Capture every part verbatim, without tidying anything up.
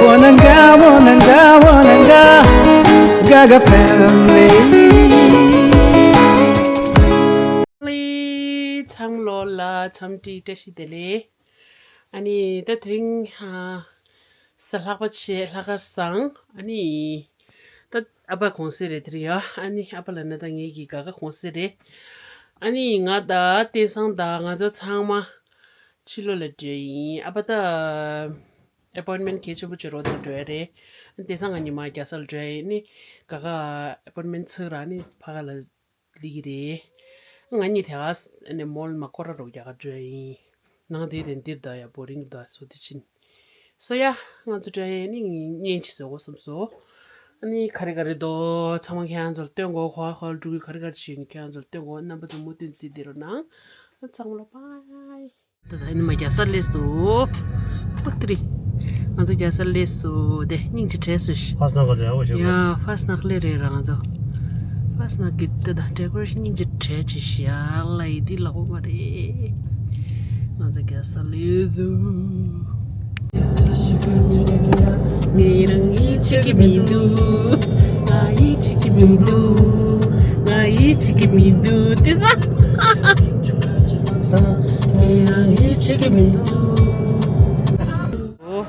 Wananga, wananga, wananga, Gaga family. ཚང་མ་ལོ་ལ་འཚམས་འདྲི་བཀྲ་ཤིས་བདེ་ལེགས། ཨ་ནི་ད་དེ་རིང་ཧ་ས་ལྷག་པ་ཆེ་ལྷག་དཀར་བཟང་། ཨ་ནི་ད་ཨ་ཕ་གུང་སེང་རེད་དེ་རིང་ཡ། ཨ་ནི་ཨ་ཕ་ལ་ན་ད་ངེད་ཀྱི་ག་ག་གུང་སེང་རེད། ཨ་ནི་ང་ད་བསྟན་བཟང་ད་ང་ཚོ་ཚང་མ་ཕྱི་ལོགས་ལ་འགྲོ་ཡིན། ཨ་ཕ་ད་ཨེ་པོན་མེན་གལ་ཆེན་པོ་ཅིག་རོགས་ཚོ་འགྲོ་ཡ་རེད། བསྟན་བཟང་ང་གཉིས་མ་རྒྱ་སར་འགྲོ་ཡ་ཡིན། ཨ་ནི་ག་ག་ཨེ་པོན་མེན་ཚིག་ར་ནི་ཕ་ག་ལ་ལི་གི་རེད། ང་གཉིས་དེ་ག་ཨ་ནི་མོལ་མ་སྐོར་ར་རོགས་རྒྱ་གར་འགྲོ་ཡ་ཡིན། ནང་དེ་དེ་འདིར་ད་ཡ་བོ་རིང་ད་སོ་དེ་ཕྱིན། སོ་ཡ། ང་ཚོ་འགྲོ་ཡ་ཡིན། ཨ་ནི་བརྙན་ཅིག་བཟོ་དགོས་བསམ་སོང་། ཨ་ནི་ག་རེ་ག་རེ་འདུག་ཚང་མ་ཁྱེད་རང་ཚོར་སྟོན་དགོས། ག་པར་ག་པར་འགྲོ་གི་ག་རེ་ག་རེ་བྱེད་ཀྱི་ཁྱེད་རང་ཚོར་སྟོན་དགོས། རྣམ་པ་ཚོ་མུ་མཐུད་གཟིགས་བསྡད་རོགས་གནང་། ཚང་མ་ལ་བྷའི། ད་ད་ཨ་ནི་མ་རྒྱ་སར་སླེབས་སོང་། ཨོ་ཏི་རི། ང་ཚོ་རྒྱ་སར་སླེབས་སོང་། དེ་སྙིང་རྗེ་བྲལ་སོང་ཤི། ཧ་སྣ་ག་ཚོད་ཡག་པོ་བྱས་པ། ཡ་ཧ་སྣ་ཀླད་རེད་ར་ང་ཚོ། ཧ་སྣ་གི་ད་ད་ཌེ་ཀོ་རེ་ཤན་སྙིང་རྗེ་བྲལ་ཆེ་ཤི་ཡ་ལ་ཡི་དི་ལ་གོ་མ་རེད། ང་ཚོ་རྒྱ་སར་སླེབས་སོང་། ངས་རང་ཡིད་ཆེས་ཀྱི་མི་འདུག་ང་ཡིད་ཆེས་ཀྱི་མི་འདུག་ང་ཡིད་ཆེས་ཀྱི་མི་འདུག་དེ་ས། ངས་རང་ཡིད་ཆེས་ཀྱི་མི་འདུག་ཨོ།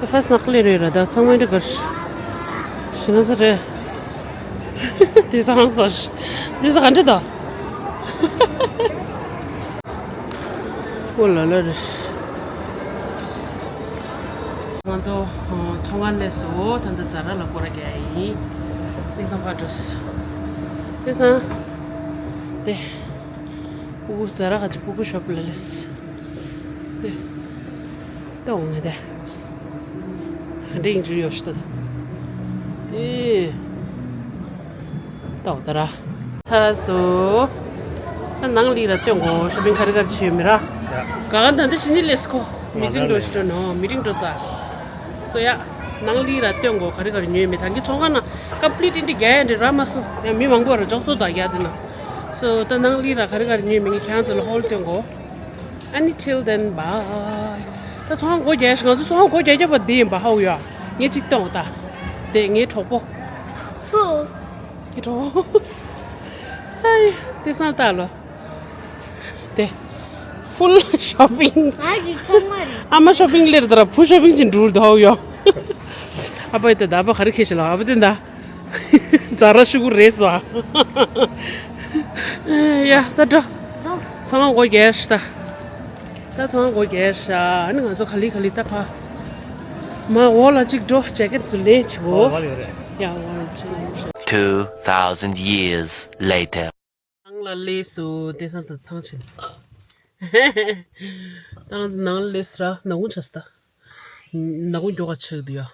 ད་ཧ་སྣ་ཀླད་རེད་ར། ད་ཚང་མ་འདི་གར་ཞི་ན་ས་རེད། དེ་ས་ཧང་ས་དེ་ས་ག་འདྲ་ད། ཨོ་ལ་ལ་རེད། ང་ཚོ་ཚོང་ཁང་སླེབས་སོང་། ད་ལྟ་ཛ་ར་ལ་སྐོར་ར་རྒྱག་ཡིན། དེང་སང་ཕར་འགྲོ། དེང་སང་དེ་སྤུ་གུ་ཛ་ར་ག་ཅི་སྤུ་གུ་ཤོབ་ལ་སླེབས། དེ་ད་འོང་ངེ་དེ་ཧ་འདྲེ་ཡིན་ཅུ་ཡོ་ཤི་ད་དེ། ཏོག་ཏ་ར། ཚར་སོང་། ད་ནང་ལི་ར་སྟོན་གོ། ཤོ་པིང་ག་རེ་ག་རེ་བྱས་ཡོད་མེད་ར། ཡ། ག་ག་ད་འདི་ཕྱི་ནི་ལས་ཁོ། མི་ཏིང་འགྲོ་ཞིག་འགྲོ་ནོ། མི་ཏིང་འགྲོ་ས། སོ་ཡ། ནང་ལི་ར་སྟོན་གོ། ག་རེ་ག་རེ་ཉོས་མེད། ད་གི་ཚོང་ཁང་ན་ཀམ་པི་ལིཊ་འདི་རྒྱ་ཡན་འདྲི་ར་མ་སོ། ཡ་མི་མང་པོ་ར་འཇོག་སོ་ད་རྒྱ་འདི་ན། སོ་ད་ནང་ལི་ར་ག་རེ་ག་རེ་ཉོས་མེད་ངས་ཁྱེད་རང་ཚོ་ལ་ཧོལ་སྟོན་གོ། Until then, bye. ད་ཚོང་ཁང་སྒོ་རྒྱག་ཤག་ང་ཚོ་ཚོང་ཁང་སྒོ་རྒྱག་རྒྱག་པ་འདི་ཡིན་པ་ཧའོ་ཡ། ངས་གཅིག་གཏོང་ད། དེ་ངའི་གྲོགས་པོ། ངའི་གྲོགས་པོ། ཨའི། དེ་སང་ལྟ་ལོ། དེ། Full shopping. ང་གི་ཚང་མ་རེད། ཨ་མ་ཤོ་པིང་ལེར་དར་བུ་ཤོ་པིང་ཅིག་འགྲུལ་དོ་ཡོ། ཨ་ཕ་ཡི་ད་ད་ཨ་ཕ་ག་རེ་ཁེ་ཤི་ལ་ཨ་ཕ་དེ་ད། ཛ་ར་ཤུ་གུ་རེད་སོ། ཡ་ད་འགྲོ། ཚང་མ་སྒོ་རྒྱག་ཤག་ད་ཚང་མ་སྒོ་རྒྱག་ཤག་ཨ་ནི་ང་ཚོ་ག་ལི་ག་ལི་ད་ཕ། མ་འོག་ལ་གཅིག་འགྲོ་ཇེ་ཀེ་ཊི་ཚུ་ལེན་ཆེ་བོ། ཡ་འོག་ལ་གཅིག་འགྲོ། Two thousand years later. ནང་ལ་སླེབས་སོང་། དེང་སང་ད་ཐང་ཆེན། ད་ནང་ལ་སླེབས་སོང་ར་ནག་ཁུང་ཆགས་སོང་ད། ནག་ཁུང་མགྱོགས་ཀ་ཆགས་འདུག་ཡ།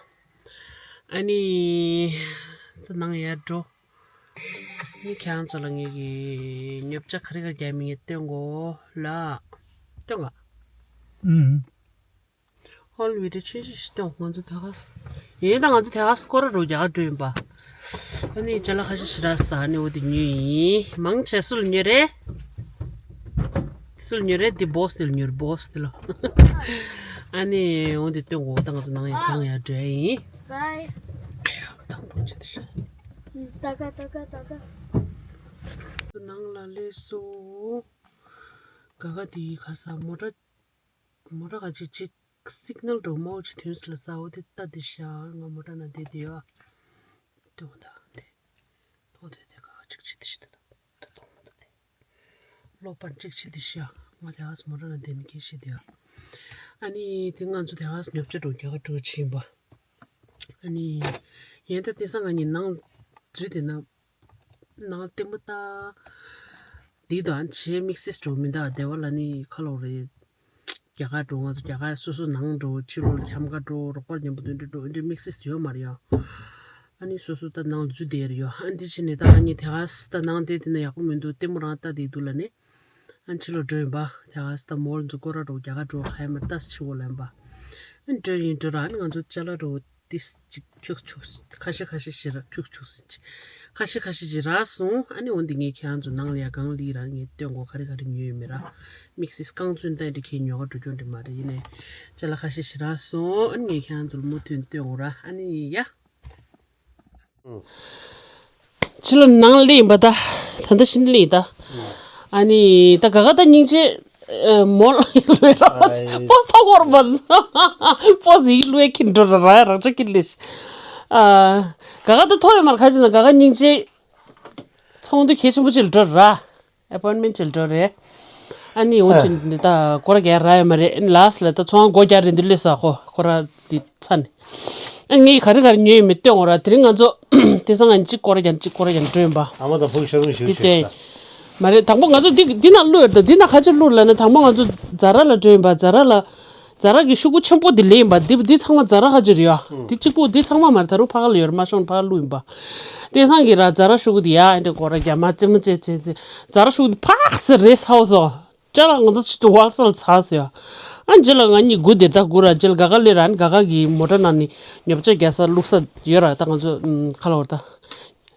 ཨ་ནི། ད་ནང་ཡར་འགྲོ། ནི་ཁྱེད་རང་ཚོ་ལ་ངེད་ཀྱི་ཉོ་ཆ་ག་རེ་ག་རེ་རྒྱག་མིན་ངས་སྟོན་གོ་ལ། སྟོན་ག་ཨུམ། ཧོལ་བི་ཌི་ཡོ་ཆུང་ཆུང་ཞིག་སྟོན། ང་ཚོ་དེ་ག་ཡིན་ད་ང་ཚོ་དེ་ག་སྐོར་ར་རོ་རྒྱག་འགྲོ་ཡིན་པ། ཨ་ནི་ཅ་ལག་ཁ་ཤས་ཞིག་རག་སོང་། ཨ་ནི་འོ་དེ་ཉོས་ཡིན། མང་ཆེ་སུ་ལ་ཉོས་རེད། སུ་ལ་ཉོས་རེད། དེ་བོ་སི་དེ་ལ་ཉོས་རེད། བོ་སི་དེ་ལ། ཨ་ནི་འོ་དེ་སྟོན་གོ་ད་ང་ཚོ་ནང་ཡང་གང་ཡང་འགྲོ་ཡ་ཡིན། བའི། ཨ་ཡ་དང་པོ་ཆེ་དེ་ཤ། ད་ག་ད་ག་ད་ག་ནང་ལ་སླེབས་སོང་། ག་ག་དེ་ག་ས་མོ་ཊ། མོ་ཊ་ག་ཅིག་ཅིག་སིག་ནལ་འགྲོ་མོ་ཅིག་ཐོན་སོང་ལ་ས། འོ་དེ་ལྟ་དེ་ཤ། ང་མོ་ཊ་ན་བསྡད་དེ་ཡོད། དེ་འོ་ད་དེ། ཐོག་དེ་དེ་ག་ཅིག་ཅིག་དེ་ཤི་ད་ད་ཐོག་མོ་ད་དེ། ལོ་པར་ཅིག་ཅིག་དེ་ཤི་ཡ། ང་དེ་ཧ་སི་མོ་ཊ་ན་བསྡད་ནི་སྐད་ཤི་དེ་ཡ། ཨ་ནི་དེ་ང་ཚོ་དེ་ཧ་སི་ཉོ་ཆ་འགྲོ་རྒྱ་གར་འགྲོ་ཕྱིན་པ། ཨ་ནི་ཡན་ད་དེ་སང་ང་གཉིས་ནང་འཛུལ་དེ་ན། ནང་ལྟད་མོ་ལྟ། འདི་དང་བྱེད་དམིགས་བསལ་འགྲོ་མི་འདུག་སྡེ་བ་ལ་ནི་ཁ་ལོ་རེད། རྒྱ་གར་འགྲོ། ང་ཚོ་རྒྱ་གར་སོ་སོ་ནང་འགྲོ། ཕྱི་ལོགས་འཁྱམ་ག་འགྲོ། རོགས་པ་མཉམ་པོ་དོན་འགྲོ་འགྲོ་འདི་དམིགས་བསལ་ཡོད་མ་རེད་ཡ། ཨ་ནི་སོ་སོ་ད་ནང་འཛུལ་བསྡད་ཡོད། ཨ་འདི་ཕྱིན་ནས་ད་ང་གཉིས་དེ་ག་ད་ནང་བསྡད་དེ་ན་ཡག་པོ་མི་འདུག་ལྟད་མོ་རང་ལྟ་བསྡད་འདུག་ལ་ནི། ཨ་ཕྱི་ལོགས་འགྲོ་ཡིན་པ། དེ་ག་ད་མོལ་འཛུགས་སྐོར་ར་འགྲོ། རྒྱ་གར་འགྲོ་ག་ཡ་མ་ལྟ་ཕྱི་བོ་ལ་ཡིན་པ། ཨ་འགྲོ་ཡིན་འགྲོ་ར། ཨ་ནི་ང་ཚོ་ཅ་ལག་འགྲོ། ཏིས་ཅིག་ཁྱུག་ཁྱུག་ཁ་ཤས་ཁ་ཤས་ཤིག་ར་ཁྱུག་ཁྱུག་ཟིན་ཅིག་ཁ་ཤས་ཁ་ཤས་ཅིག་རག་སོང་། ཨ་ནི་འོན་ཏེ་ངས་ཁྱེད་རང་ཚོ་ནང་ལ་ཡ་གང་ལི་ར་ངས་སྟོན་གོ་ག་རེ་ག་རེ་ཉོས་ཡོད་མེད་ར། དམིགས་བསལ་རྐང་ཚོན་ཏན་ཏིག་ཁྱེད་ཉོ་ག་འགྲོ་རྒྱུ་འདི་མ་རེད། ཡིན་ནའི་ཅ་ལག་ཁ་ཤས་ཤིག་རག་སོང་། ཨ་ནི་ངས་ཁྱེད་རང་ཚོ་ལ་མུ་མཐུད་སྟོན་གོ་ར། ཨ་ནི་ཡ། ཕྱི་ལོགས་ནང་ལ་ཡིན་པ་ད། ད་ལྟ་ཕྱི་ལ་ཡིན་ད། ཨ་ནི་ད་ག་ག་ད་སྙིང་རྗེ། ཨ། མོ་ལ་ལུས་ར། ཨའི། པོ་ས་གོར་པ་ས། པོ་ཟིག་ལུས་ཁྱིན་འགྲོ་ར་ར་རང་ཅག་ཁྱིན་ལེ་ཤི། ཨ། ག་ག་ད་ཐོ་ཡོད་མར་ཁ་ཅིག་ན་ག་ག་སྙིང་རྗེ། ཚོགས་འདུ་གལ་ཆེན་པོ་ཅིག་ལ་འགྲོ་ར། ཨེ་པོན་མེན་ཊི་ཅིག་ལ་འགྲོ་རེད། ཨ་ནི་འོ་ཅིན་འདི་ད་སྐོར་ར་རྒྱག་རག་ཡོད་མ་རེད། ཨ་ནི་ལགས་ལ་ད་ཚོང་སྒོ་རྒྱག་རེད་འདི་ལས་ས་ཁོ་སྐོར་ར་འདི་ཚ་ནས། ཨ་ངས་ག་རེ་ག་རེ་ཉོས་ཡོད་མེད་སྟོན་འོ་ར། དེ་རིང་ང་ཚོ་དེང་སང་ང་གཅིག་སྐོར་ར་རྒྱག་གཅིག་སྐོར་ར་རྒྱག་འགྲོ་ཡིན་པ། ཨ་མ་དང་ཕུག་ཤོ་རུང་ཞིག་འདི་ཞིག་དེ་ས། མ་རེད། དང་པོ་ང་ཚོ་འདི་འདི་ན་བླུགས་ཡོད་ད། འདི་ན་ག་ཅིག་བླུགས་ལབ་ན་དང་པོ་ང་ཚོ་ཛ་ར་ལ་འགྲོ་ཡིན་པ། ཛ་ར་ལ། ཛ་ར་གི་ཤོག་གུ་ཆེན་པོ་འདི་ལེན་པ། འདི་འདི་ཚང་མ་ཛ་ར་ཧ་ཅིག་རེད་ཡ། འདི་གཅིག་པུ་འདི་ཚང་མ་མ་རེད། ད་རུང་ཕ་ག་ལ་ཡོད་རེད། མ་ཤོང་ཕ་ག་བླུགས་ཡིན་པ། དེང་སང་གི་ར་ཛ་ར་ཤོག་གུ་འདི་ཡ་ཨེ་འདྲ་སྐོར་ར་རྒྱ་མ་རྩེད་མོ་རྩེ་རྩེ་རྩེ། ཛ་ར་ཤོག་གུ་འདི་ཕག་སེ་རེས་ཧའོ་སོ། ཅ་ལག་ང་ཚོ་ཆུ་ཚོད་ཝལ་སལ་ཚ་སོ་ཡ། ཨ་རྗེས་ལ་ང་གཉིས་སྒུག་དེར་ད་སྒུག་ར། རྗེས་ལ་ག་ག་ལེ་ར་ཨ་ནི་ག་ག་གི་མོ་ཊ་ནང་ནས་ཉོ་ཆ་རྒྱག་ས་བླུགས་ས་ཡོད་ར། ད་ང་ཚོ་ཁ་ལ་བར་ད།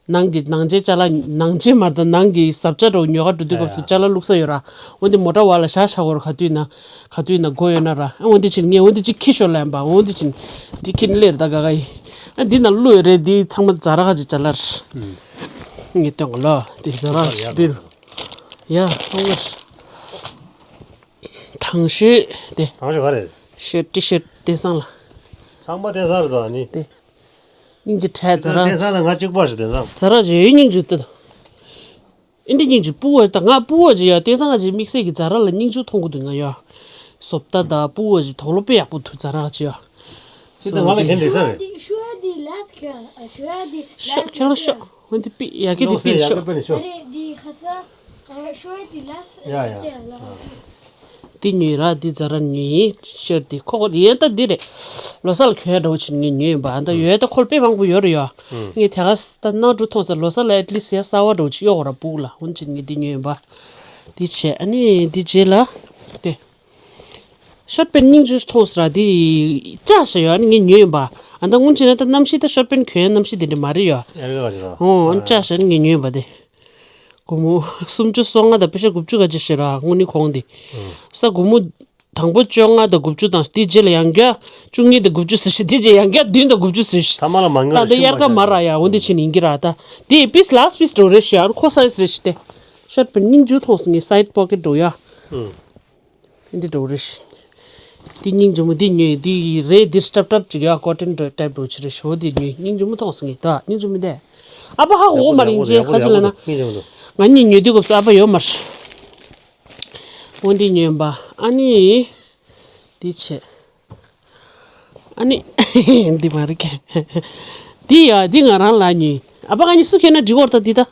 ནང་གི་ནང་ཆེན་ཅ་ལག་ནང་ཆེན་མར་དང་ནང་གི་ཟབ་ཆ་འདྲ་བོ་ཉོ་ག་འགྲོ་དུས་སྐབས་སུ་ཅ་ལག་བླུགས་ས་ཡོད་ར། འོན་ཏེ་མོ་ཊ་བ་ལ་བཞག་བཞག་གོ་ར། ག་དུས་ན་ག་དུས་ན་དགོས་ཡོད་ན་ར། འོན་ཏེ་ཕྱིན་ངས་འོན་ཏེ་ཅིག་ཁྱི་ཤོར་ལ་ཡིན་པ། འོན་ཏེ་ཕྱིན་འདི་ཁྱི་ནི་ལེར་ད་ག་ག་ཡིན། ཨ་འདི་ན་བླུགས་ཡོད་རེད། འདི་ཚང་མ་ཛ་ར་ཧ་ཅིག་ཅ་ལག་རེད། ངས་སྟོན་གོ་ལ་འདི་ཛ་ར་ཧ་ཅིག་བིལ་ཡ་ཧོ་ངར་དང་ཤོས་དེ། དང་ཤོས་ག་རེད། ཤོས་ཊི་ཤོཊ་དེང་སང་ལ། ཚང་མ་དེང་སང་རེད་དོ་ཨ་ནི། དེ། སྙིང་རྗེ་ཁྲལ་ཛ་ར། དེང་སང་ལ་ང་གཅིག་པོ་ཞིག་དེང་སང་། ཛ་ར་ཞེ་སྙིང་རྗེ་ཏོ། ཨིན་དྲི་སྙིང་རྗེ་སྤུ་བོ་དང་ང་སྤུ་བོ་ཅིག་ཡ། དེང་སང་ང་ཅིག་དམིགས་བསལ་གྱི་ཛ་ར་ལ་སྙིང་རྗེ་མཐོང་གི་འདུག་ང་ཡ། བཟོ་ལྟ་དང་སྤུ་བོ་ཅིག་དོག་ལོ་དཔེ་ཡག་པོ་འདུག་ཛ་ར་ཅིག་ཡ། ཁྱེད་ད་ང་ལ་གན་འདྲི་ས་རེད། ཤོ་ཡ་དེ་ལ་ཁྱེད་རང་ཤོ། འོན་ཏེ་པི་ཡ་གི་དེ་པི་ཤོ། ཨ་རེ་དེ་ཁ་ས། ཨ་ཤོ་ཡ་དེ་ལ་ཡ་ཡ། འདི་ཉོས་ར། འདི་ཛ་ར་ཉོས་ཡིན། ཤར་འདི་ཁོ་ཁོ་ཡན་ད་འདི་རེད། ལོ་གསར་ལ་གྱོན་འདྲ་བོ་ཅིག་ངས་ཉོས་ཡིན་པ། ཨ་ད་ཡོད་ད་ཁོལ་དཔེ་མང་པོ་ཡོད་རེད་ཡ། ངས་དེ་ག་ད་ནང་འགྲོ་མཐོང་ས་ལོ་གསར་ལ་ཨེ་ཊི་ལིསི་ཡ་གསར་བ་འདྲ་བོ་ཅིག་གཡོག་ར་སྤུག་ལ། འོན་ཅིག་ངས་འདི་ཉོས་ཡིན་པ། འདི་བྱས་ཨ་ནི་འདི་རྗེས་ལ། དེ། ཤོར་ཊི་པེན་སྙིང་རྗེ་མཐོང་ས་ར་འདི་ཅག་ཤ་ཡོད། ཨ་ནི་ངས་ཉོས་ཡིན་པ། ཨ་ད་སྔོན་ཆད་ན་ད་གནམ་གཤིས་ད་ཤོར་ཊི་པེན་གྱོན་གནམ་གཤིས་དེ་འདྲ་མ་རེད་ཡ། ཨོ་ཨ་ནི་ཅག་ཤ་ཨ་ནི་ངས་ཉོས་ཡིན་པ་དེ། སྒོར་མོ་སུམ་ཅུ་སོ་ལྔ་དང་པེ་ཤ་དགུ་བཅུ་ག་ཅིག་ཞིག་ར་དངོས་གནས་གོང་དེ། ཨང་། ས་སྒོར་མོ་དང་པོ་བཅོ་ལྔ་དང་དགུ་བཅུ་དང་དེའི་རྗེས་ལ་ཡང་བསྐྱར་བཅུ་གཉིས་དང་དགུ་བཅུ་ཟེར་ཞིག་དེའི་རྗེས་ཡང་བསྐྱར་བདུན་དང་དགུ་བཅུ་ཟེར་ཞིག་ཐ་མ་ལ་མ་ཉོ་ད་ལྟ་དབྱར་ཁ་མ་ར་ཡ། འོ་འདི་ཕྱིན་ཡིན་གྱི་ར་ད། དེ་པིས་ལཱ་སི་པིས་འགྲོ་རེད་ཤག་ཁོ་སའི་ཛི་རེད་ཤག་སྟེ། ཤོར་ཊི་པེན་སྙིང་རྗེ་མཐོང་སོང་ངས། སའིཌ་པོ་ཀེཊ་འགྲོ་ཡ། ཨང་། འདི་འདྲ་བོ་རེད། འདི་སྙིང་རྗེ་མོ་འདི་ཉོས་འདི་རེད། འདི་སྲབ་སྲབ་ཅིག་ཡ། ཀོ་ཊོན་འདྲ་ཊའིབ་འདྲ་བོ་ཅིག་རེད་ཤག་འདི་ཉོས་སྙིང་རྗེ་མོ་མཐོང་སོང་ངས་ད། སྙིང་རྗེ་མོ་འདི། ཨ་ཕ་ཧ་གོ་གོ་མ་རེད་ཡིན་ཅེ་ཁ་ཅིག་ལ་ན། ང་གཉིས་ཉོས་དུས་སྐབས་སུ་ཨ་ཕ་ཡོད་མ་རེད། འོ་འདི་ཉོས་པ། ཨ་ནི། འདི་བྱས། ཨ་ནི། འདི་མ་རེད་ཀྱེ། འདི་ཡ་འདི་ང་རང་ལ་ཉོས། ཨ་ཕ་ང་གཉིས་སུ་གྱོན་ན་འགྲིག་གོ་རེད་ད་འདི་ད།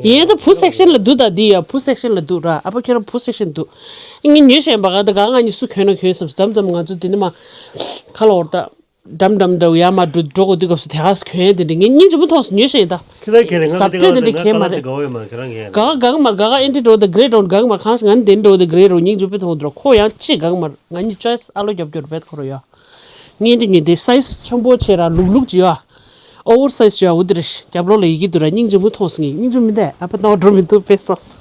ཡིན་ད་བུ་སེག་ཤན་ལ་འདུག་ད་འདི་ཡ། བུ་སེག་ཤན་ལ་འདུག་ར། ཨ་ཕ་ཁྱོད་རང་བུ་སེག་ཤན་འདུག་ངས་ཉོས་བཞིན་པ་ག་ད་ག་ང་གཉིས་སུ་གྱོན་ན་གྱོན་བསམ་མཚམས་མཚམས་ང་ཚོ་འདི་ནི་མ། ཁ་ལོ་ར་ད། འགྲམ་འགྲམ་འདྲ་ཡ་མ་འགྲོ་འགྲོ་དགོས་དུས་སྐབས་སུ་དེ་ག་གྱོན་དེ་འདྲ་ངས་སྙིང་རྗེ་མོ་མཐོང་སོང་ཉོས་བཞིན་ད། ཁྱེད་རང་གྱོན་རེད། ང་ཟབ་འདི་སྤྲོས་དེ་འདྲ་ག་གྱོན་མ་རེད། ག་ག་གང་མ་ག་ག་ཨེ་འདྲ་འགྲོ་ད་ག་རེད་འགྲོ་ག་གང་ང་ནི་དེ་འགྲོ་ད་ག་རེད་འགྲོ་སྙིང་རྗེ་པོ་མཐོང་འདྲ་ཁོ་ཡང་ཅི་གང་མ། ང་གཉིས་ཅོའི་སི་ཨ་ལོ་རྒྱབ་སྐྱོར་བེད་ཁོ་རོ་ཡ། ངས་འདི་ཉོས་དེ་སའི་ཛི་ཆེན་པོ་ཆེ་ར་ལུག་ལུག་ཅི་ཡ། ཨོ་ཝར་སའི་ཛི་ཅི་ཡ་འུ་དི་རེ་ཤི་རྒྱབ་ལོགས་ལ་ཡི་གེ་འདུག་ར། སྙིང་རྗེ་མོ་མཐོང་སོང་ངས། སྙིང་རྗེ་མི་འདུག་ཨ་ཕ་ནོར་འགྲོ་མི་འདུག་པེ་སོ་སི།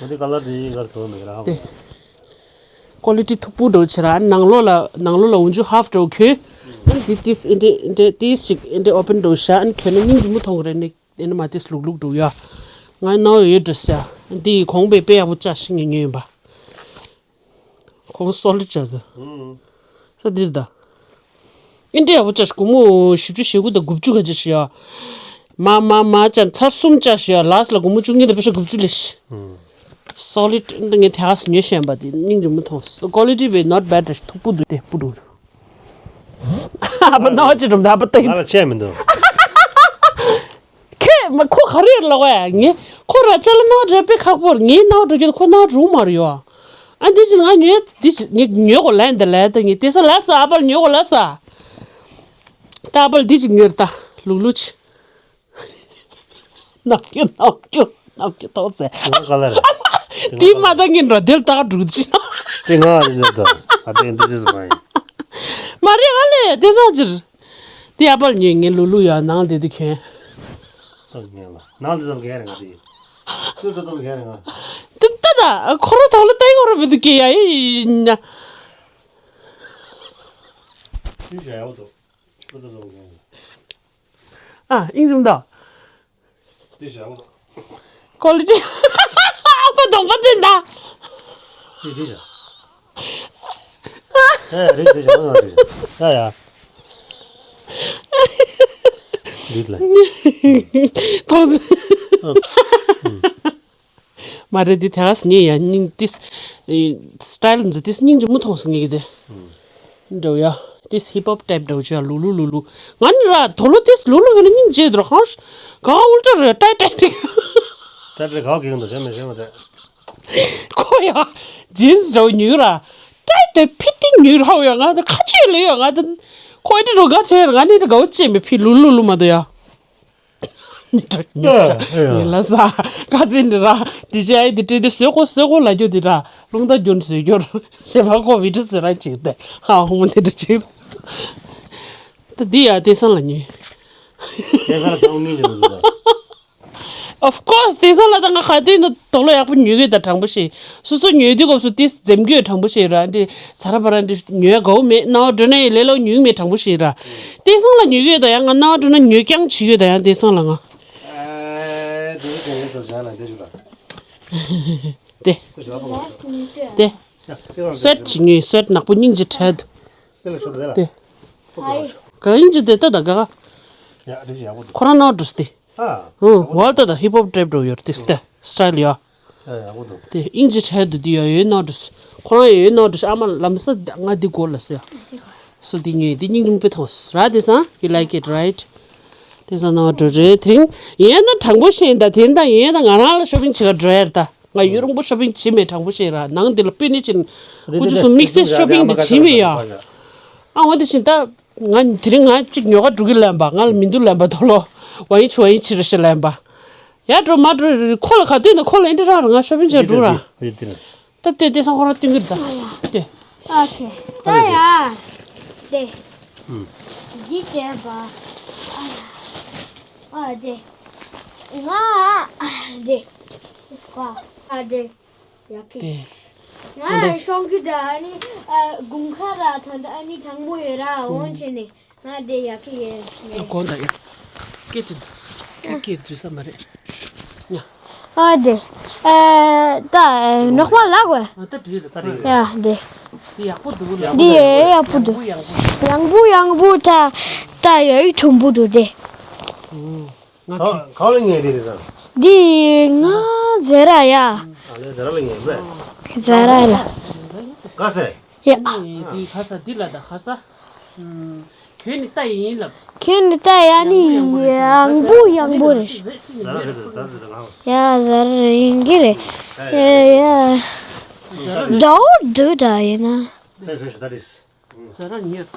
འོ་དེ་ཀ་ལར་དེ་ཡིན་གར་དོན་མེད་ར་ཧ་གོ། ཀོ་ལི་ཊི་མཐུག་པོ་འདྲ་བོ་ཆེ་ར། ཨ་ནང་ལོགས་ལ་ནང་ལོགས་ལ་འུ་ཆུ་ཧབ་འདྲ་བོ་གྱོན། ཨ་འདི་ཏིས་ཨེ་འདྲེ་ཨེ་འདྲེ་ཏིས་ཅིག་ཨེ་འདྲེ་ཨོ་པན་འདྲ་བོ་བཞག་ཨ་གྱོན་ན་སྙིང་རྗེ་མོ་མཐོང་གི་རེད་ནི། ཨེ་ནི་མ་ཏིས་ལུག་ལུག་འདྲ་བོ་ཡ། ང་ནའོ་ཡོད་འདྲ་སི་ཡ། འདི་གོང་པའི་དཔེ་ཡག་པོ་བཅའ་ཤི་ངས་ཉོས་ཡིན་པ། ཁོང་སོ་ལི་ཌི་ཅག་ད། ས་འདིར་ད། ཨིན་དྲི་ཡག་པོ་བཅའ་ཤི་སྒོར་མོ་བཞི་བཅུ་ཞེ་དགུ་དང་དགུ་བཅུ་ག་ཅིག་ཤི་ཡ། མ་མ་མ་ཅན་ཚར་གསུམ་བཅའ་ཤི་ཡ། ལཱ་སི་ལ་སྒོར་མོ་བཅུ་གཉིས་དང་པེ་ཤ་དགུ་བཅུ་ལས་ཤི། སོ་ལི་ཌི་འདི་ངས་དེ་ག་ས་ཉོས་བཞིན་པ་དེ་སྙིང་རྗེ་མོ་མཐོང་སོང་། ཀོ་ལི་ཊི་བས་ནོ་ཊི་བེ་ཌི་རེད་ཤི། མཐུག་པོ་འདུག་དེ་སྤུ་འདུག་ཨ་ཕ་ནའོ་ཅི་འགྲོ་ད་ཨ་ཕ་ཏི། ང་ལ་ཆད་མི་འདུག་ཁྱེད་མ་ཁོ་ག་རེ་ལོག་ཡ། ངས་ཁོ་ར་ཅ་ལག་ནང་རེ་དཔེ་ཁག་པོ་རེད། ངའི་ནང་འགྲོ་རྒྱུ་ཁོ་ནང་རུང་མ་རེད་ཡོ། ཨ་འདི་ཅི་ང་ཉོས་འདི་ཅི་ངས་ཉོས་གོ་ལན་འདི་ལན་ད་ངས་དེ་ས་ལ་ས་ཨ་པལ་ཉོས་གོ་ལ་ས། ད་ཨ་པལ་འདི་ཅི་ཉོས་ད་ལུག་ལུག་ཅི། ནག་སྐྱོ་ནག་སྐྱོ་ནག་སྐྱོ་ཐོག་ཟེ། ང་ག་ལ་རེད། དེ་མ་ད་ངས་འགྲོ་དེར་ད་འགྲུག་ཅི། དེ་ང་རེད་འདི་ད་ཨ་དེ་འདི་ཅི་ཟེར་མ་ཡིན། མ་རེད་ཨ་ལེ་དེ་ས་ཅིར། དེ་ཨ་པར་ཉོས་ངས་ལུ་ལུ་ཡ་ནང་དེ་དུ་གྱོན། ཏོག་ངན་ལ། ནང་དེ་ཙམ་གྱོན་རེད་ང་དེ། ཚུར་དེ་ཙམ་གྱོན་རེད་ང་། དེ་ལྟ་ད་ཁོ་ར་ཐོག་ལ་ལྟ་ཡི་ཁོ་ར་མི་འདུག་གི་ཡ་ཡི་ཉ། ཅི་བྱ་ཡག་འདུག་ཚུར་དེ་ཙམ་གྱོན་རེད། ཨ་ཨིན་ཙམ་ད། དེ་བྱ་འདུག་ཀོ་ལི་ཊི། ཨ་ཕ་གདོང་པ་དེ་འདྲ། དེ་དེ་བྱ། ཨེ་རེད་དེ་བྱ་འདུག་དེ་བྱ། ཡ་ཡ། འདི་ལ། ཐོག་མ་རེད་འདི་དེ་ག་སྙིང་ཡ་སྙིང་ཏིས། སི་ཊལ་འཛི་ཏིས་སྙིང་རྗེ་མོ་མཐོང་སོང་ངེད་ཀྱི་དེ། འདྲ་བོ་ཡ། ཏིས་ཧིབ་ཧོབ་ཊའིབ་འདྲ་བོ་ཅིག་ཡ་ལུ་ལུ་ལུ་ལུ། ང་ནི་ར་དོ་ལོ་ཏིས་ལུ་ལུ་ཡོད་ན་སྙིང་རྗེ་འདུག་ར་ཁང་ཤ། ག་ག་ཨུལ་ཊ་རེད་ཊའིཊ་ཊའིཊ། ཊའིཊ་རེད་ག་ག་གི་འདུག་བྱས་མེད་བྱས་མ་དེ། ཁོ་ཡ། ཇིན་སི་འདྲ་བོ་ཉོས་ར། ཊའིཊ་ཕི་ཊིང་ཉོས་ར་ཡ་ང་དེ་ཁ་ཆོས་ལས་ཡ་ང་དེ། ཁོ་འདི་རུ་ག་ཆེ་ར་ང་ནི་དེ་གའུ་ཅེ་མེ་ཕི་ལུ་ལུ་ལུ་མ་དོ་ཡ། ཉི་ཁྲ་ཉི་ཁྲ་ཡིན་ལ་ས། ཁ་ཚིག་འདི་ར། འདི་ཅི་ཨའི་འདི་བྲིས་ཏེ་བཟོས་གོ་བཟོས་གོ་ལ་རྒྱུ་འདི་ར། རླུང་རྟ་རྒྱུན་བཟོས་རྒྱུར། ཞེས་པ་གོ་བི་ཏྲི་བཟོས་ར་ཅིག་ཏེ། ཧ་ཧོ་མོ་འདི་འདྲ་ཅིག་ད་འདི་ཡ་དེ་སང་ལ་ཉོས། དེ་སང་ལ་ཚང་མ་ཉོས་འཇོག་འདུག་ད། Of course དེང་སང་ལ་ད་ང་ག་དུས་ནས་དོག་ལོ་ཡག་པོ་ཉོ་གི་ད་དྲང་པོ་ཞིག་སོ་སོ་ཉོས་དུས་སྐབས་སུ་དེ་འཛེམ་གྱི་ཡོད་དྲང་པོ་ཞིག་ར་འདི་ཚ་ར་བ་ར་འདི་ཉོ་ཡ་དགའ་བོ་མེད་ན་བ་འགྲོ་ན་ཡི་ལས་ལོ་ཉོ་གི་མེད་དྲང་པོ་ཞིག་ར། དེང་སང་ལ་ཉོ་གི་ཡོད་ད་ཡང་ང་ན་བ་འགྲོ་ན་ཉོ་རྐྱང་བྱེད་ཀྱི་ཡོད་ད་ཡང་དེང་སང་ལ་ང་། དེ་དེ་སུ་ཝེཊ་བྱེད་ཉོས་སུ་ཝེཊ་ནག་པོ་སྙིང་རྗེ་ཕྲལ་དུ། དེ་ག་སྙིང་རྗེ་དེ་ལྟ་ད་ག་ག་ཁོ་རང་ན་བ་འགྲོ་སྟེ། ཨ། ཨོ། ཝལ་ཏ་ད་ཧིབ་ཧོབ་ཊའིབ་འདྲ་བོ་ཡོད་རེད་དེ་སི་ཊལ་ཡ། ཨ་ཡག་པོ་འདུག་དེ་ཨིན་ཇི་ཊའིཊ་འདི་ཡ་ཡོད་ནོ་འདྲ། ཁོ་རང་ཡ་ཡོད་ནོ་འདྲ་ཨ་མ་ལམ་ས་ང་འདི་གོ་ལ་སོ་ཡ། སོ་འདི་ཉོས་འདི་སྙིང་རྗེ་མོ་དཔེ་ཐོངས་ར་དེ་སང་you like it right? དེ་སང་ནང་འགྲོ་རེད་དེ་རིང་ཡིན་ན་དྲང་པོ་བཤད་ཡིན་ད་དེ་རིང་ད་ཡིན་ན་ང་རང་ལ་ཤོ་པིང་བྱེད་ག་འགྲོ་ཡ་རེད་ད། ང་ཡུན་རིང་པོ་ཤོ་པིང་བྱེད་མེད་དྲང་པོ་བཤད་ར་ནང་འདི་ལ་སྤུན་ནི་ཅིན་ཀུ་ཅུ་སུ་དམིགས་བསལ་ཤོ་པིང་འདི་བྱེད་མེད་ཡ། ཨ་འོ་དེ་བཞིན་ད། ང་དེ་རིང་ང་གཅིག་ཉོ་ག་འགྲོ་གི་ལན་པ་ང་ལ་མི་འདུག་ལན་པ་དོ་ལོ། ཝ་ཡིན་ཆི་ཝ་ཡིན་ཆི་རེ་ཞེ་ལན་པ། ཡ་འགྲོ་མ་འགྲོ་རེ་རེ་ཁོ་ལ་ག་དུས་ན་ཁོ་ལ་ཨེ་འདྲ་རང་རང་ང་ཤོ་པིང་བྱས་འགྲོ་ར། ད་ལྟོས་དེ་སང་ཁོ་རང་སྟོན་གི་ད་ལྟོས། ཨོ་ཁེ། ད་ཡ། དེ། འདི་བྱས་པ། ཨ་དེ། ང་། དེ། ཨ་དེ། ཡ་ཁི། དེ། ང་ཤོང་གི་ད་ཨ་ནི་དགུན་ཁ་ལ་ད་ད་ཨ་ནི་གྲང་མོ་ཡོད་ར་འོན་ཆེ་ནི་ང་དེ་ཡ་ཁི་ཡེ་ཡེ། གོང་ད་ཡ། སྐད་དེ། སྐད་སྐད་འཛུལ་ས་མ་རེད། ཡ། ཨ་དེ། ཨ་ད་ནོག་མ་ལག་བས། ཨ་ད་དྲིས་རེད་ད་རེད། ཡ་དེ། དེ་ཡག་པོ་འདུག་ལ། འདི་ཡེ་ཡག་པོ་འདུག་ཡང་པོ་ཡང་པོ། ཡང་པོ་ཡང་པོ་ད་ད་ཡ་ཡི་ཐུམ་པོ་འདུག་དེ། ང་ག་ག་ལ་ངེས་དེ་རེད་ཟེར། འདི་ང་ཛེ་ར་ཡ། ཨ་ལེ་ཛེ་ར་ལ་ངེས་མེད། ཛེ་ར་ལ། ག་ཟེ། ཡ། འདི་ག་ས་འདི་ལ་ད་ག་ས། ཁྱོད་ནི་ལྟ་ཡིན་ལབ། ཁྱོད་ནི་ལྟ་ཡ་ནི་ཡང་པོ་ཡང་པོ་རེད། ཛེ་ར་རེད་ཛེ་ར་རེད་ང་། ཡ་ཛེ་ར་ཡིན་གི་རེད། ཡ་ཡ། ཛེ་ར་རེད། ཟླ་བོ་འདུག་ད་ཡིན་ན། ཕེ་ཕེ་ཤ་ད་རེད། ཛ་ར་ཉོས།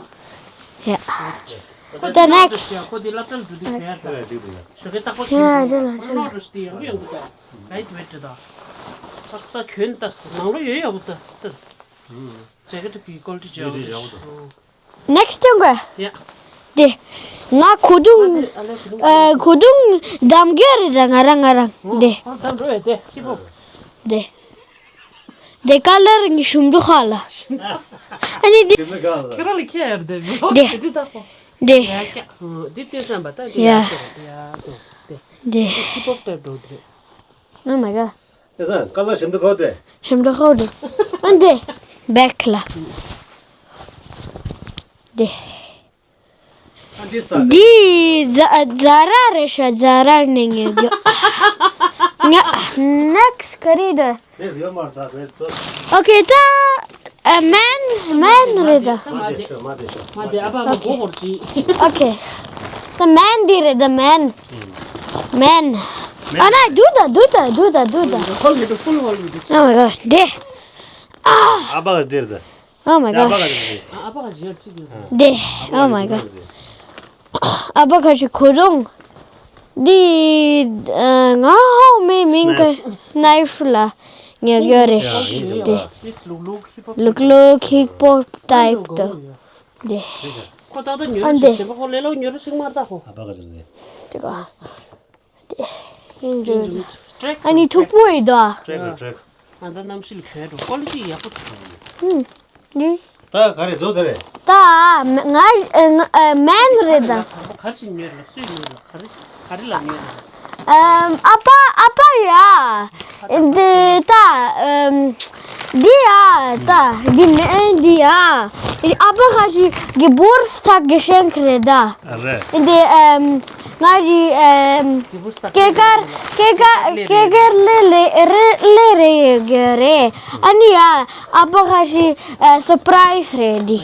ཡ། The next. ཁོ་དེ་སློབ་གྲྭ་ལ་འགྲོ་དུས་གྱོན་ཡ་ད། ཞོགས་ཀས་རྟག་པར་གྱོན་དགོས། ཁོ་ནོར་རུ་ཞིག་དེ་ཡང་ཡང་དགོས་ད། ལའིཊ་ཝེཊ་རེད་ད། ཏག་ཏག་གྱོན་ལྟ་སོ་ནང་ལོགས་ཡོད་ཡག་པོ་ད་ད། ཇེ་ཀེཊ་གི་ཀོ་ལི་ཊི་ཡག་པོ་ད། Next ཅང་གོ། ཡ། དེ། ང་གོས་ཐུང་། ཨ་གོས་ཐུང་བདམས་རྒྱུ་རེད་ད་ང་རང་ང་རང་དེ། ཨོ་ད་འགྲོ་ཡ་དེ་ཧིབ་ཧོབ། དེ། དེ་ཀ་ལར་ངི་ཞུམ་དུ་ཧ་ལ། ཨ་ནི་དེ། ཁྱེད་རང་ལ་ཁྱེད་ཡར་དེ་མི་ལོག་དེ་དེ་ད་ཧོ། དེ། ཡ་ཀྱ། འདི་ཏེ་ཙམ་པ་ད་དེ་ཡ་ཡ་ཀྱ་རེད་ཡ་དོ་དེ། དེ། ཧིབ་ཧོབ་ཏེ་འགྲོ་དེ་རེད། Oh my god. དེ་ཙམ་ཀ་ལར་ཞུམ་དུ་ཧོ་དེ། ཞུམ་དུ་ཧོ་དེ། ཨ་དེ། བེག་ལ། དེ། འདི་ཛ་ཛ་ར་རེད་ཤག་ཛ་ར་ནས་ཉོ་རྒྱུ། ང་ནེག་སི་ག་རེ་རེད། ཨོ་ཁེ་ད་ཨ་མེན་མེན་རེད་ད། མ་དེ་མ་དེ་ཨ་ཕ་གི་མགོ་སྐོར་གྱིས། ཨོ་ཁེ་ད་མེན་འདི་རེད་ད་མེན། མེན། ཨ་ན་དུ་ད་དུ་ད་དུ་ད་དུ་ད། ཧོལ་མི་དུ་ཧོལ་ཧོལ་མི་དུ། Oh my god དེ། ཨ་ཕ་གི་འདིར་ད། Oh my gosh. དེ། Oh my god. ཨ་ཕ་ཁ་ཅིག་གོས་ཐུང་། འདི་ང་ཧོ་མེ་མིང་གི་སི་ནའིཕ་ལ་ཉོ་རྒྱུ་རེད། དེ། ལུག་ལུག་ཧིག་པོག་ཊའིཔ་དུ། དེ། ཁོ་ཏག་ཏག་ཉོ་ཨ་རེད་འདི། ཞེས་པ་ཁོ་ལེ་ལོ་ཉོ་རེ་ཤིག་མར་ཏག་ཁོ། ཨ་ཕ་ག་ཚོད་རེད། དེ་ག་དེ་ཡིན་འགྲོ། ཨ་ནི་ཕྲུག་པོ་ཡིན་དོ། ཀྲེག་རེད་ཀྲེག་ང་ད་གནམ་གཤིས་ལ་བས་འགྲོ། ཀོ་ལི་ཊི་ཡག་པོ་འདུག་ཧུམ། ནི། ད་ག་རེ་རྫོགས་ཚར་རེད། ད་ང་ང་མན་རེད་ད། ག་རེ་ལ་ཉོས་རེད། ག་རེ་ལ་ཉོས་རེད། ཨམ། ཨ་ཕ་ཨ་ཕ་ཡ། འདི་ད་ཨམ། འདི་ཡ་ད་འདི་མན་འདི་ཡ། ཨ་ཕ་ཁ་ཞིག་གི་བོར་ས་གི་ཤེང་རེད་ད། ཨ་རེད། འདི་ཨམ། ང་ཞིག་ཨམ། སྐེ་དཀར་སྐེ་དཀར་སྐེ་དཀར་ལེ་ལེ་རེ་ལེ་རེ་ཡོད་གི་རེད། ཨ་ནི་ཡ་ཨ་ཕ་ཁ་ཞིག་ཨ་སུར་པ་རའི་སི་རེད་འདི།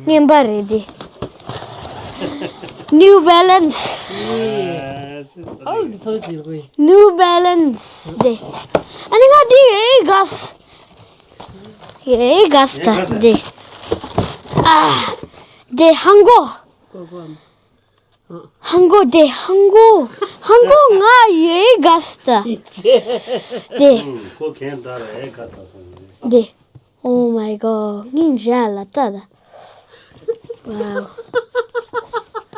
རྔན་པ་རེད་འདི། New Balance། New Balance་འདི། ཨ་ནི་ང་འདི་ཡེ་གས། ཡེ་གས་ད་འདི། ཨ། འདི་ཧང་གོ། ཧང་གོ་འདི་ཧང་གོ། ཧང་གོ་ང་ཡེ་གས་ད། འདི། ཁོ་གན་ད་ར་ཨེ་ག་ད་སང་འདི། Oh my god. ངའི་འཇའ་ལ་ལྟ་ད། Wow.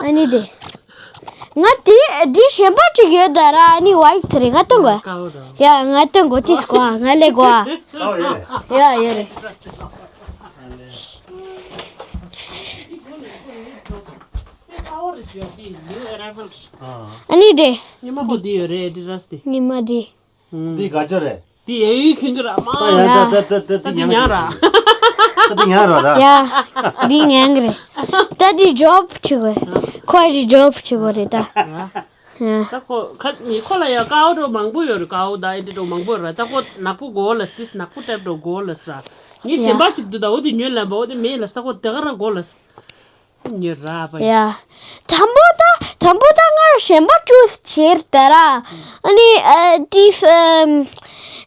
ཨ་ནི་དེ། ང་དེ་དེ་གཞན་པ་ཅིག་ཡོད་ད་ར། ཨ་ནི་ཝའི་ཊི་རེད། ང་སྟོན་དགོས། ཡ་ང་སྟོན་དགོས། ཏིས་གོ་ང་ལས་གོ་ཡ་ཡོད་རེད། ཨ་ནི་དེ། ཉི་མ་གོ་དེ་ཡོད་རེད། དེ་ར་སྟེ། ཉི་མ་དེ། འདི་ག་ཅི་རེད། འདི་ཡ་ཡུལ་ཁྱོད་ཀྱི་ར་མ། ད་ཡ་ད་ད་ད་ད་འདི་ཉང་ར། ད་འདི་ཉང་ར་ད། ཡ། འདི་ཉང་རེད། ད་འདི་ཇོབ་བྱེད་དགོས། ཁོ་ཞིག་ཇོབ་བྱེད་དགོས་རེད་ད། ཡ། ད་ཁོ་ཁ་ནི་ཁོ་ལ་ཡ་ཀའོ་འགྲོ་མང་པོ་ཡོད་རེད། ཀའོ་ད་ཨེ་འདྲ་འགྲོ་མང་པོ་ཡོད་རེད། ད་ཁོ་ནག་པོ་དགོས་ལ་སྟིས་ནག་པོ་ཏེབ་འགྲོ་དགོས་ལ་སྲ། ངས་གཞན་པ་ཅིག་འདུག་ད་འོ་དེ་ཉོས་ལ་འབའ་འོ་དེ་མེད་ལ་ས་ཁོ་དེ་ག་ར་དགོས་ལ་ས། ཉེ་ར་བ། ཡ། དང་པོ་ད་དང་པོ་ད་ང་གཞན་པ་ཅུས་བྱེད་ད་ར། ཨ་ནི་ཨ་ཏིས་ཨམ།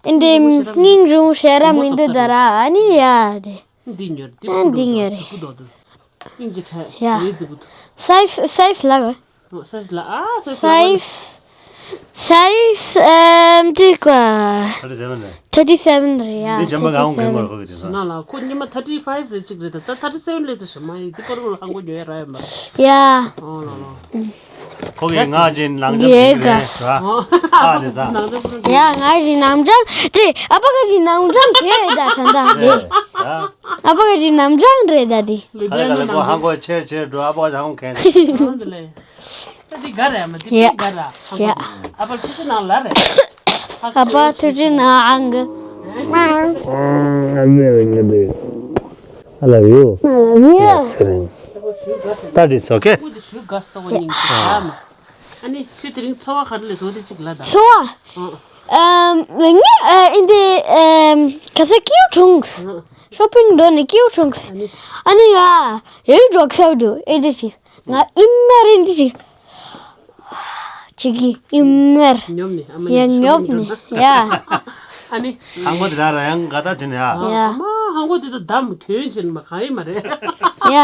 འདི་སྙིང་རུང་ཞེ་ར་མི་འདུག་ད་ར། ཨ་ནི་ཡ་དེ། འདི་ཉོར་འདི་ཨ་འདི་ཉོ་རེད། ཙི་གུ་དོ་དོ། སྙིང་རྗེ་ཁྲ། ཡ། ཡོད་ཙི་གུ་དོ། སའི་ཛི་སའི་ཛི་ལ་ག་སའི་ཛི་ལ་ཨ་སའི་ཛི་ལ་སའི་ཛི། Size ཨམ་ཏི་ཀ thirty seven རེད། Thirty seven རེད་ཡ། འདི་ཇམ་པ་གང་གང་ངོ་ཁོ་གི་དེ་ན་ལ་ཁོ་ཉི་མ་thirty five རེད་ཅིག་རེད། ད་ད་thirty seven ལས་ཚོ་ཞོ་མ་ཡི་དེ་པར་ལ་ཧང་གོ་ཉོ་ཡ་ར་ཡ་མ། ཡ། ཨོ་ལ་ལ། ཁོ་གི་ང་ཅིན་ནང་ཇམ་ཡེ་གི་རེད་ག་ཨ་དེ་ས། ཡ་ང་ཅིན་ནང་ཇམ་དེ་ཨ་པ་ག་ཅིན་ནང་ཇམ་དེ་ད་ད་ད་དེ། ཨ་པ་ག་ཅིན་ནང་ཇམ་རེད་ད་དེ། ལུ་ཁ་ལ་ཁ་ལ་ཁོ་ཧང་གོ་ཆེར་ཆེར་འགྲོ། ཨ་པ་ག་ཅིན་ཧང་གོ་ཁེན། ད་འདི་ག་རེད་མ་འདི་ཡ། འདི་ག་ར། ཡ། ཨ་ཕ་ཐུགས་རྗེ་གནང་ལ་རེད། ཨ་ཕ་ཐུགས་རྗེ་གནང་ཨང་གི། I love you. I love you. ཚེ་རིང་། That is okay. ཨ་ནི་ཁྱོད་དེ་རིང་འཚོ་བ་ག་རེ་ལས་བཟོ་དེ་གཅིག་ལ་ད། འཚོ་བ། ཨང་། ཨམ། ངས་ཨ་ཨིན་དེ་ཨམ། ག་ས་ཀིའུ་བྱུང་། ཨང་། ཤོ་པིང་འགྲོ་ནས་ཀིའུ་བྱུང་། ཨ་ནི། ཨ་ནི་ཡ། ཡོད་འགྲོ་ཁྱེར་འགྲོ་ཨེ་འདྲ་ཅིག་ང་ཨིན་མ་རེད་འདི་ཅིག་ཅིག་གི་ཨིན་མར། ཉོབ་ནི་ཨ་མ་ཡ་ཉོབ་ནི་ཡ། ཨ་ནི། ཧང་གོ་དེ་ར་ར་ཡང་ག་ད་ཅི་ནི་ཡ། ཡ། ཨ་མ་ཧང་གོ་དེ་ད་དམ་གྱོན་ཅན་མ་གང་ཡིན་མ་རེད། ཡ།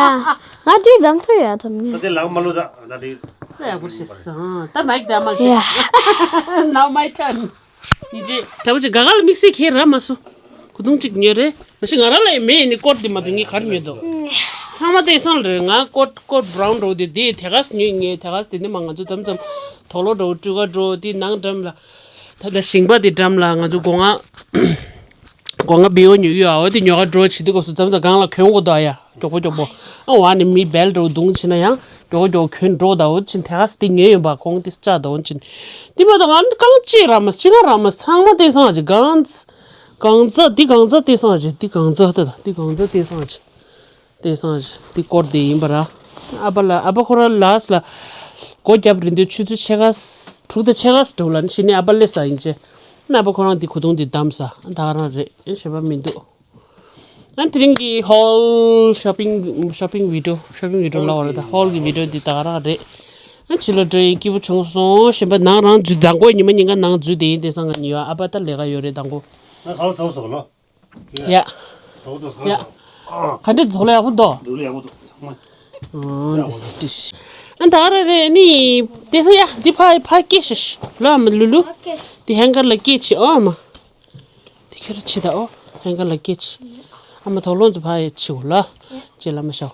ང་དེ་དམ་ཐུ་ཡ་དམ་ནི། ད་དེ་ལག་མ་ལོ་ད་ད་དེ། ད་ཡག་པོ་ཤེས་སོང་། ད་མའིག་དེ་ཨ་མ་ཡ། Now my turn. ཡིན་ཅེ། དྲ་བ་ཅིག་ག་ག་ལ་དམིགས་བསལ་ཁྱེད་ར་མ་སོ། གུ་དུང་གཅིག་ཉོས་རེད། མ་གཞི་ང་རང་ལ་ཡང་མེད་ནི་ཀོཊ་འདི་མ་གཏོགས་ངས་ག་རེ་ཉོས་འདུག་ཚང་མ་དེང་སང་ལ་རེད། ང་ཀོཊ་ཀོཊ་བྷ་རའུན་འདྲ་བོ་དེ་དེ་དེ་ག་སེ་ཉོས་ངས་དེ་ག་སེ་དེ་ནི་མ་ང་ཚོ་མཚམས་མཚམས་དོག་ལོ་འདྲ་བོ་སྤྲུལ་ཁ་འདྲ་བོ་དེ་ནང་འགྲམ་ལ་ད་ལྟ་ཞིང་པ་དེ་འགྲམ་ལ་ང་ཚོ་སྒོ་ང་སྒོ་ང་བི་འོ་ཉོ་གི་ཡོད། ཨ་འོ་དེ་ཉོ་ག་འགྲོ་བྱེད་དུས་སྐབས་སུ་མཚམས་མཚམས་སྒང་ལ་གྱོན་དགོས་འདུག་ཨ་ཡ་མགྱོགས་པོ་མགྱོགས་པོ་ཨ་འོ་ཨ་ནི་མི་བེལ་འདྲ་བོ་བརྡུངས་བྱས་ན་ཡང་མགྱོགས་པོ་མགྱོགས་པོ་གྱོན་འགྲོ་ད། འོ་ཕྱིན་དེ་ག་སེ་དེ་ཉོས་ཡོད་པ་གོང་དེ་སེ་བཅག་ད། འོ་ཕྱིན་དེ་མ་གཏོགས་ང་རྐང་གཅིག་ར་མ་གཅིག་ག་ར་མ་ཚང་མ་དེང་སང་ཨ་ཅིག་གང་། གང་ཚ་འདི་གང་ཚ་དེང་སང་ཅི། འདི་གང་ཚ་ད་ད་འདི་གང་ཚ་དེང་སང་ཅི། དེང་སང་ཅི་འདི་སྐོར་དེ་ཡིན་པ་ར། ཨ་ཕ་ལ་ཨ་ཕ་ཁོ་ར་ལགས་ལ་སྒོ་རྒྱབ་རིན་དུས་ཆུ་ཚོད་ཕྱེད་ཀ་དྲུག་དང་ཕྱེད་ཀ་འགྲོ་ལ་ཕྱིན་ནས་ཨ་ཕ་སླེབས་ས་ཡིན་ཅེ། ཨ་ཕ་ཁོ་རང་འདི་གོས་ཐུང་འདི་བསྡམས་ས་ད་ག་རང་རེད། ཨེ་ཞེ་པོ་མི་འདུག་ཨ་དེ་རིང་གི་ཧོལ་ཤོ་པིང་ཤོ་པིང་བི་ཌི་ཡོ་ཤོ་པིང་བི་ཌི་ཡོ་ལབ་པ་རེད། ད་ཧོལ་གི་བི་ཌི་ཡོ་འདི་ད་ག་རང་རེད། ཨ་ཕྱི་ལ་འགྲོ་ཡིན་སྐྱིད་པོ་བྱུང་སོང་། གཞན་པ་ནང་རང་འཛུལ་དང་པོ་ཉི་མ་ཉིན་ག་ནང་འཛུལ་བསྡད་ཡིན། དེང་སང་ང་ཉི་ཡོ་ཨ་ཕ་ད་ལས་ཀ་ཡོད་རེད་དང་པོ། ང་ག་ལ་ཚ་བོ་ཚོ་ལོ། ཡ། ཡ། ག་འདྲ་འདུག་ལ་ཡག་པོ་འདུག་འགྲོ་ལ་ཡག་པོ་འདུག་ཚང་མ། ཨོ་འདི་སི་ཏི་ཤི། ཨ་ད་ག་རང་རེད་ནི། དེང་སང་ཡ་འདི་ཕ་ཕ་སྐད་ཤིག་ལོ་ཨ་མ་ལུ་ལུ། འདི་ཧེང་གར་ལ་སྐད་ཆེ་ཨོ་ཨ་མ། དེ་ཁྱོད་ར་ཕྱི་ད་ཨོ། ཧེང་ག་ལ་སྐད་ཆེ། ཨ་མ་དོག་ལོང་ཚོ་ཕ་ཡ་ཕྱི་འོ་ལ། ཅེ་ལ་མ་ཤའོ།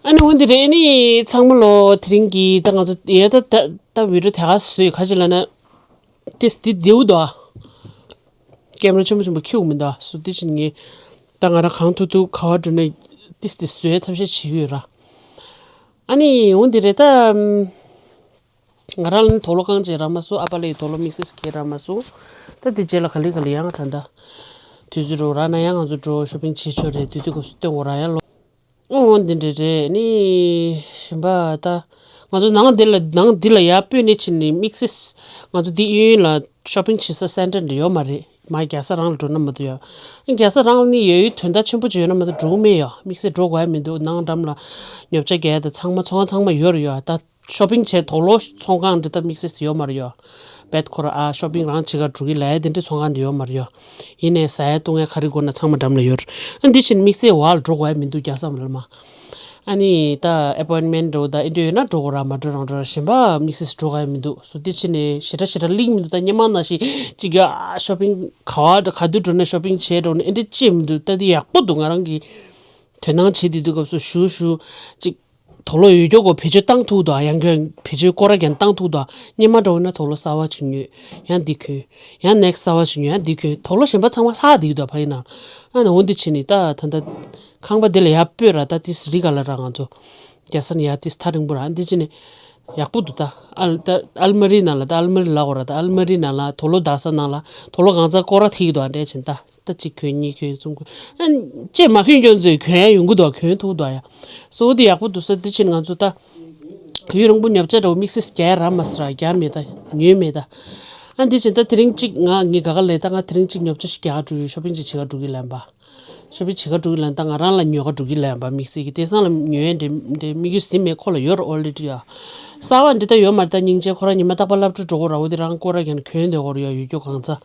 ཨ་ ཨ་ནི་འོ་འདི་རེད། ཨ་ནི་ཚང་མ་ལོ་དེ་རིང་གི་ད་ང་ཚོ་ཡ་ད་ད་ད་བི་ཌི་ཡོ་དེ་ག་བཟོས་ག་ཅི་ལ་ན་ཏིས་འདི་བདེའུ་དོ། ཀེམ་ར་ཆེན་པོ་ཆེན་པོ་ཁྱེར་མི་འདུག་སུ་དེ་ཕྱིན་ངས་ད་ང་རང་གང་ཐུབ་ཐུབ་ག་བ་འགྲོ་ན་ཏིས་ཏིས་བཟོས་ཐབས་ཤེས་བྱེད་ཀྱི་ཡོད་ར། ཨ་ནི་འོ་འདི་རེད་ད། ང་རང་ལ་ནི་དུག་ལོག་རྐང་རྗེས་རག་མ་སོང་། ཨ་ཕ་ལ་ཡི་དུག་ལོག་དམིགས་བསལ་གྱིས་རག་མ་སོང་། ད་དེ་རྗེས་ལ་ག་ལེ་ག་ལེ་ཡང་ད་ལྟ་དུས་ཚོད་རོ་རག་ན་ཡང་ང་ཚོ་འགྲོ་ཤོ་པིང་བྱེད་ཆོག་རེད། དུས་དུས་སྐབས་སུ་སྟོན་དགོས་ར་ཡང་ལོ། ཨོ་འདི་འདྲ་རེད། ནི་གཞན་པ་ད་ང་ཚོ་ནང་འདི་ལ་ནང་འདི་ལ་ཡར་སྤོས་ནས་ཕྱིན་ནས་དམིགས་བསལ་ང་ཚོ་འདི་གཡས་གཡོན་ལ་ཤོ་པིང་བྱེད་ས་སེན་ཊར་འདི་ཡོད་མ་རེད། མ་རྒྱལ་ས་རང་ལ་འགྲོ་ན་མ་གཏོགས་ཡོད། རྒྱལ་ས་རང་ལ་ནི་ཡོད་ཡོད་དོན་དག་ཆེན་པོ་ཅིག་ཡོད་ན་མ་གཏོགས་འགྲོ་གི་མེད་ཡོད། དམིགས་བསལ་འགྲོ་དགོས་ཡ་མི་འདུག་ནང་འགྲམ་ལ་ཉོ་ཆ་རྒྱག་ཡ་དང་ཚང་མ་ཚོང་ཁང་ཚང་མ་ཡོད་རེད་ཡོད། ད་ཤོ་པིང་བྱས་དུག་ལོག་ཚོང་ཁང་འདི་ད་དམིགས་བསལ་ཡོད་མ་རེད་ཡོད། བེད་ཁོ་ར་ཨ་ཤོ་པིང་རང་བྱེད་ག་འགྲོ་གི་ལ་ཡ་དེ་འདྲའི་ཚོང་ཁང་འདི་ཡོད་མ་རེད་ཡོད། ཡིན་ནའི་ཟ་ཡ་བཏུང་ཡ་ག་རེ་དགོས་ན་ཚང་མ་འགྲམ་ལ་ཡོད་རེད། ཨ་འདི་བཞིན་དམིགས་བསལ་བར་ལ་འགྲོ་དགོས་ཡ་མི་འདུག་རྒྱལ་ས་མ་ལ་མ། ཨ་ནི་ད་ཨེ་པོའིན་མེན་འགྲོ་ད་ཨེ་འགྲོ་ཡོད་ན་འགྲོ་དགོས་ར། མ་འགྲོ་རང་འགྲོ་ར། གཞན་པ་དམིགས་བསལ་འགྲོ་ག་ཡ་མི་འདུག་སུ་དེ་ཕྱིན་ནས་ཞེ་དྲག་ཞེ་དྲག་ལིག་མི་འདུག་ད་སྙེ་མ་ན་ཞིག་ཅིག་ཡ་ཤོ་པིང་ག་བ་ག་དུས་འགྲོ་ན་ཤོ་པིང་བྱས་འགྲོ་ན་ཨེ་འདྲ་ཅི་མི་འདུག་ད་དེ་ཡག་པོ་འདུག་ང་རང་གི་དོ་སྣང་བྱེད་དེ་དུས་སྐབས་སུ་ཞུ་ཞུ་ཅིག་དུག་ལོག་ཡོད་རྒྱུ་གོ་བེད་སྤྱོད་བཏང་ཐུབ་འདུག་ཡང་ཁྱོད་བེད་སྤྱོད་སྐོར་ར་ཀྱང་བཏང་ཐུབ་འདུག་སྙེ་མ་འགྲོ་ན་དུག་ལོག་གསར་བ་ཅིག་ཉོས་ཡང་འདི་གོན། ཡང་ནེག་སི་ཊི་གསར་བ་ཞིག་ཉོས་ཡང་འདི་གོན། དུག་ལོག་གཞན་པ་ཚང་མ་ལྷག་འདུག་ད་ཕ་ཡིན་ན། ཨ་ནི་འོ་འདི་བྱས་ནི་ད་ད་ད་ཁང་པ་འདི་ལ་ཡར་སྤོས་ར། ད་དེ་རི་ག་ལ་ར་ང་ཚོ་རྒྱལ་ས་ནས་ཡར་དེ་ཐག་རིང་པོ་ར། འདི་བྱས་ནི་ཡག་པོ་འདུག་ད་ཨལ་ད་ཨལ་མ་རི་ནང་ལ་ད་ཨལ་མ་རི་ལ་གོ་ར། ད་ཨལ་མ་རི་ནང་ལ་དུག་ལོག་ད་ས་ནང་ལ་དུག་ལོག་གང་ཚ་སྐོར་ར་ཐིག་འདུག་འདྲ་བྱས་ད་ད་གཅིག་གོན་གཉིས་གོན་གསུམ་གོན། ཨ་ཅེ་མ་གོན་རྒྱུ་ཚོས་གོན་ཡ་ཡོང་གི་འདུག་གོན་ཐུབ་འདུག་ཡ། སོ་འདི་ཡག་པོ་འདུག་ས། འདི་བྱས་ནི་ང་ཚོ་ད། ཡུན་རིང་པོ་ཉོ་ཆ་འདྲ་བོ་དམིགས་བསལ་རྒྱག་རག་མ་སོང་ར། རྒྱག་མེད་ད་ཉོས་མེད་ད། ཨ་འདི་བྱས་ད་དེ་རིང་གཅིག་ང་ངའི་ག་ག་ལས་ད་ང་དེ་རིང་གཅིག་ཉོ་ཆ་ཞིག་རྒྱག་འགྲོ་ཡོད། ཤོ་པིང་ཅིག་བྱེད་ག་འགྲོ་གི་ལན་པ། ཤོ་པིང་བྱེད་ག་འགྲོ་གི་ལན་ད་ང་རང་ལ་ཉོ་ག་འགྲོ་གི་ལན་པ། དམིགས་བསལ་གྱི་དེང་སང་ལ་ཉོ་ཡ་འདྲེ་འདྲེ་དམིགས་ཡུལ་ཟིན་མེད་ཁོ་ལ་ཡོད་ར་ཨོ་ལེ་ཌི་ཡ། གསར་བ་འདི་ད་ཡོད་མ་རེད་ད། སྙིང་རྗེ་ཁོ་རང་ཉི་མ་རྟག་པར་སློབ་གྲྭ་འགྲོ་གོ་ར། འོ་དེ་རང་སྐོར་ར་ཀྱང་གྱོན་བསྡད་གོ་ར་ཡ་ཡོད་རྒྱུ་གང་ཚ།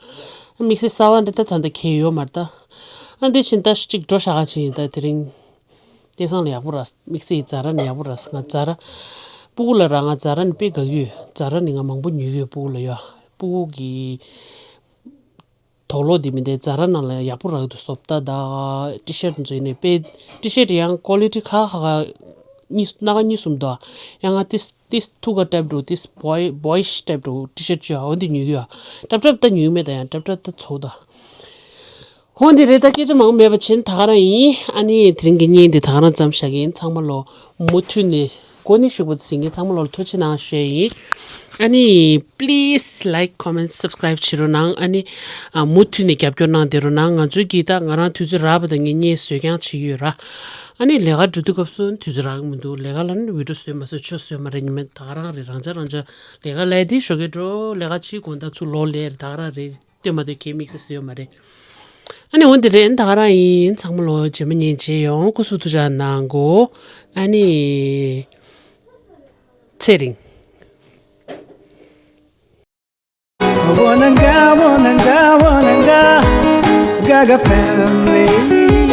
དམིགས་བསལ་གསར་བ་འདི་ད་ད་ལྟ་ཁྱེད་ཡོད་མ་རེད་ད། ཨ་འདི་བྱས་ད་གཅིག་འགྲོ་ཤག་ག་ཕྱིན་ཡིན་ད་དེ་རིང་། དེང་སང་ལ་ཡག་པོ་ར། དམིགས་བསལ་ཛ་ར་ནི་ཡག་པོ་ར། ང་ཛ་ར། སྤུ་གུ་ལ་ར་ང་ཛ་ར་ནི་དཔེ་དགའ་གི་ཡོད། ཛ་ར་ནི་ང་མང་པོ་ཉོས་ཡོད། སྤུ་གུ་ལ་ཡོད། སྤུ་གུ་གི་དུག་ལོག་འདི་མི་འདི་ཛ་ར་ནང་ལ་ཡག་པོ་རག་གི་འདུག་བཟོ་ལྟ་དང་ཊི་ཤར་ཊི་ཚོ་ཡིན་ནའི་དཔེ། ཊི་ཤར་ཊི་ཡང་ཀོ་ལི་ཊི་ཁ་ཁ་ཁ་གཉིས་སྣ་ཁ་གཉིས་གསུམ་འདུག་ཡང་ང་ཏིས་ཏིས་ཐུག་ག་ཊའིབ་འདྲ་བོ་ཏིས་བོའི་བོའི་ཤི་ཊའིབ་འདྲ་བོ་ཊི་ཤར་ཊི་ཅིག་ཡོད། འོ་འདི་ཉོས་ཡོད། ཊབ་ཊབ་ད་ཉོས་མེད་ད། ཡང་ཊབ་ཊབ་ད་ཚོགས་ད། འོ་འདི་རེད་ད། སྐད་ཆ་མང་པོ་མེད་པ་བྱས་ད་ག་རང་ཡིན། ཨ་ནི་དེ་རིང་གི་བརྙན་འདི་ད་ག་རང་མཚམས་བཞག་གི་ཡིན། ཚང་མ་ལོ་མུ་མཐུད་ནས་གོ་ནི་ཞུགས་པ་ཟིན་གྱི། ཚང་མ་ལོ་ལ་ཐུགས་རྗེ་གནང་ཞུ་ཡ་ཡིན། ཨ་ནི་please like, comment, subscribe བྱེད་རོགས་གནང་། ཨ་ནི་ཨ་མུ་མཐུད་ནས་རྒྱབ་སྐྱོར་གནང་བསྡད་རོགས་གནང་། ང་ཚོའི་གི་ད་ང་རང་དུས་ཚོད་རག་པ་དང་ངས་བརྙན་བཟོས་རྐྱང་བྱེད་ཀྱི་ཡོད་ར། ཨ་ནི་ལས་ཀ་འགྲོ་དུས་སྐབས་སུ་དུས་ཚོད་རག་གི་མི་འདུག་ལས་ཀ་ལ་ནི་བི་ཌི་ཡོ་བཟོས་མ་བཟོས་ཆོ་བཟོས་མ་རེད། ཉི་མ་ད་ག་རང་རེད། རང་ཅག་རང་ཅག་ལས་ཀ་ལས་དེ་ཞོགས་ཀས་འགྲོ་ལས་ཀ་བྱེད་དགོས། ད་ཚུར་ལོག་ལས་རེད། ད་ག་རང་རེད། སྟོན་མ་སྟོན་ཁྱེད་དམིགས་བསལ་ཡོད་མ་རེད། ཨ་ནི་འོ་འདི་རེད། ད་ག་རང་ཡིན། ཚང་མ་ལོ་རྗེས་མ་ཉིན་མཇལ་ཡོང་། སྐུ་གཟུགས་ཐུགས་ཅག་གནང་གོ། ཨ་ནི་ཚེ་རིང་། Wananga, wananga, wananga, Gaga family.